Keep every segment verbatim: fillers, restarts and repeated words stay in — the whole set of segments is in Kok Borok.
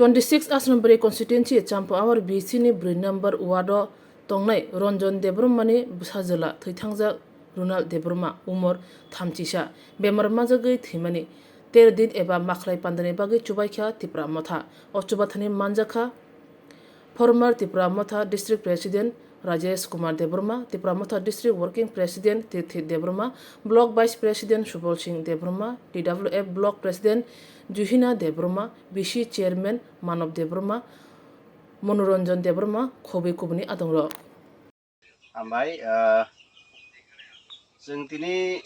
Twenty six Asrambari constituency Champa Awar B C ni brwi number ward o tongnai Ranjan Debbarma ni bwsajwla thwithangjak Ronald Debbarma, umor thamchisa, bemar manjagwi thwimani ter din eba makhlai pandani bagwi chubaikha Tipra Motha. O chubathani manjakha former Tipra Motha District President Rajesh Kumar Debbarma, Tipra Motha District Working President Tirthi Debbarma, Block Vice President Subol Singh Debbarma, T W F Block President Juhina Debbarma, B C Chairman Manob Debbarma, Monoranjan Debbarma, khobwi kubuni adongrok. Hambai, ah, chwng tini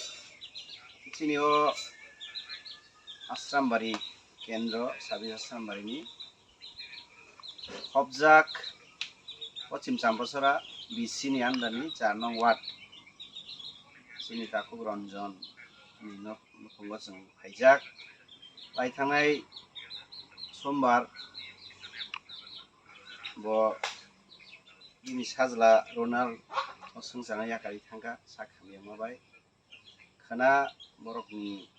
chini o Asrambari kendro, sabi Asrambari ni hopjak Pochim Champasora B C ni under ni char nong ward. Chini takhuk Ranjan ni nok nukhungo chwng phaijak. Lai thangnai sombar bo bini sajla Ronald o swngcharno yakarwi thangkha sak hamyama bai. Khwna borokni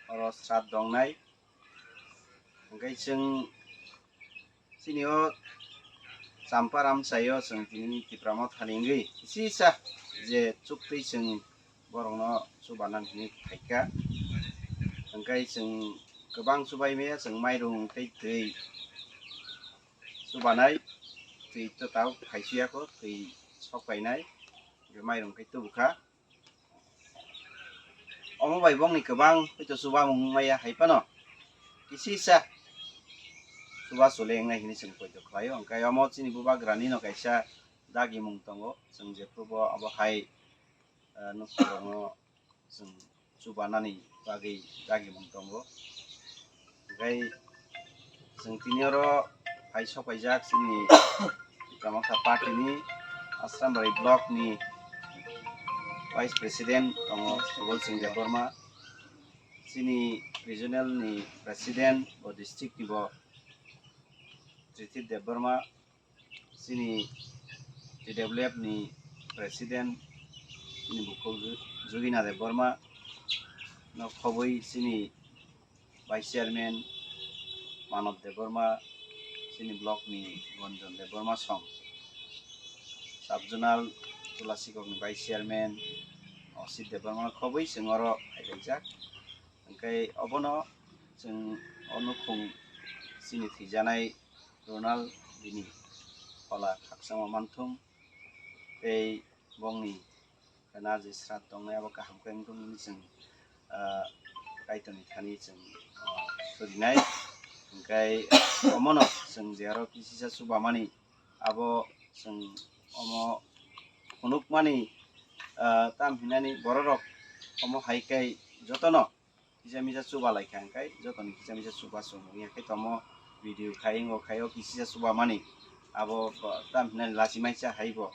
oro srat dongnai. Hwnkhe chwng chini o Champa Ramchai o chwng tini Tipra Motha ni wngwi kisa je chuktwi chwng borokno chubanani hinwi phaikha. Hwnkhe chwng kwbang chubai maya, chwng mairung tei twi chubanai, twi to tabuk phaisiyakho, twi sok painai, hwnkhe mairung khe tubukha. Omo bai bongni kwbang poito chubamung wngmaya hai phano kisisa chuba chule wngnai hinwi chwng poito khlaio. Hwnkhe omo chini bubagrani no kaisa dagimung tongo, chwng jephrubo abo hai, ah, nukhungrokno chwng chubanani bagwi dagimung tongo. Hwnkhe chwng tini oro phai sokpaijak chini Tipra Motha Party ni Asrambari Block ni Vice President tongo Subol Singh Debbarma, chini regional ni President bo district ni bo Trithip Debbarma, chini T W F ni President ni bukhuk Ju-, Jugina Debbarma no khobwi chini Vice Chairman Manob Debbarma, chini block ni Gonjon Debbarma song, Sub Zonal Tulasikok ni Vice Chairman Osit Debbarma no khobwi chwng oro phailaijak. Hwnkhe obono chwng o nukhung chini thwijanai Ronald bini phola khakchangma manthung tei bongni khwna je srat tongnai abo kaham khe wngthung hwnwi chwng, ah, Kaitorni thani chwng, ah, surinai. Hwnkhe omono chwng je aro kisisa chubamani abo chwng omo phunukmani, ah, tam hinani bororok omo hai khe jotono kisa misa chuba lai kha, hwnkhe jotoni kisa misa chuba chwng wngya khe tamo video khai, wngo khai, o kisisa chuba mani abo tam hinani lachimaisa hai bo.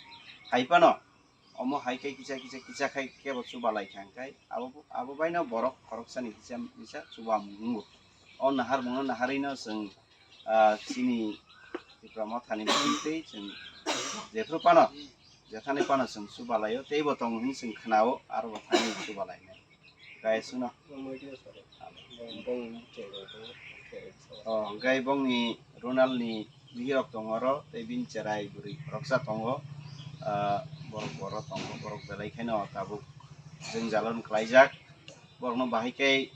Hai phano omo hai khe kisa kisa kisa khai kebo chuba lai kha, hwnkhe abo, abo baino borok khoroksani kisa misa chuba mung wngo. O naharmungno naharwino chwng, ah, chini Tipra Mothani bisingtwi chwng jephru phano, jethani phano chwng chubalaio, teibo tongo hwnwi chwng khnao, aro bo thani chubalainai. Khe suno. O, hwnkhe bongni Ronaldni bihirok tongo oro, tei bini cherai bwrwi khoroksa tongo. Ah, borok boro tongo, borok belai kheno tabuk jwngjalo wng khlaijak. Borokno bahai khe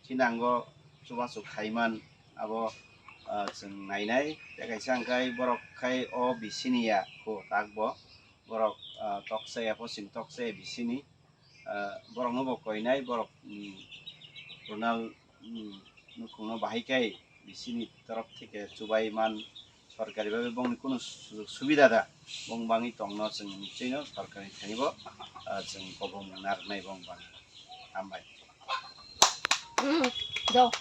thinango chubachu khaiman. Abo, ah, chwng nainai, tei kaisa hwnkhe borok khai o bisini ya kho tak bo, borok, ah, toksa ya, pochim toksa ya bisini, ah, borokno bo koinai, borok, mm, Ronald, mm, nukhungno bahai khai bisini torop theke chubai man, sorkari bhabe bongni kunu sujog subida da, bong bangwi tongno chwng nichoi no sorkari thani bo, ah, chwng kobong narwknai bong bangwi. Hambai. Mm, do.